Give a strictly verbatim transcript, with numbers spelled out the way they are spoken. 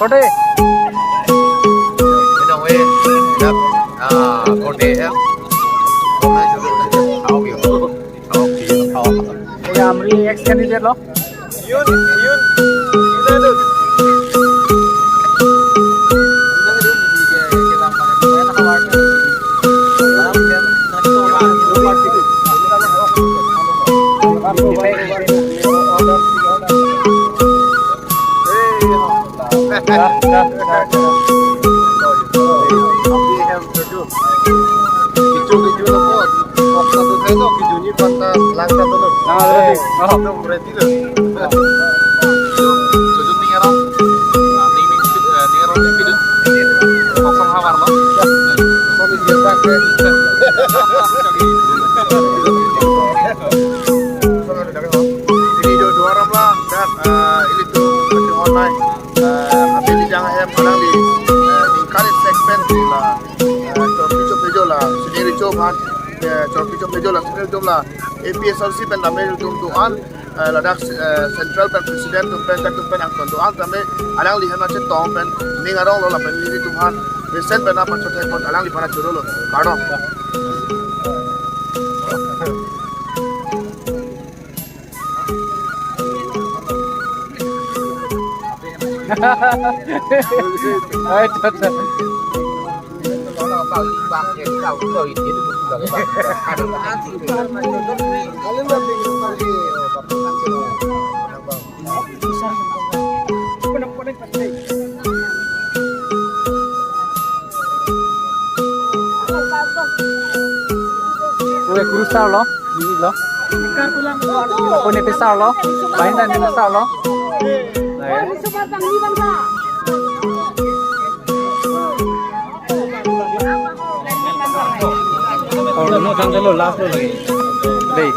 Korte. Ino we, dak, ah, korte ya. Korte juga. Tahu ya. Tahu, tahu. Oke, Amri ex candidate lo. Yun, yun. Yun na dun. Kichu kichu lo po. Kok satu satu kichu ni panta lang satu lo. Lang satu. Oh. Satu berarti lo. Kichu kichu ni arong. Ah, ni ni ni arong ni kichu. Kosong habar lo. Kosong ni dia pakai. Ini jo dua orang lah. Dak, eh, ilitum kacung online. Eh, Abidi Jang ahem alangli, eh, ningkan segment la, eh, chorpi chorpi jo la, sini richo phan, eh, chorpi chorpi jo la, sini richo la, A P S R C pen tame ilitum do-an, eh, ladak, eh, central pen president atum pen, atum pen angton do-an tame alangli hem chetong pen, ning arong lo lapen ilitum aphan, recent pen aphan chot hekon alangliphan churo lo, kardom. Ai, tata. Kue krusar lo, ini lo. Kue ni pisar lo, pahin dan pisar lo. Nah, ya. Oh, no, kan lo last lo lagi. Dei.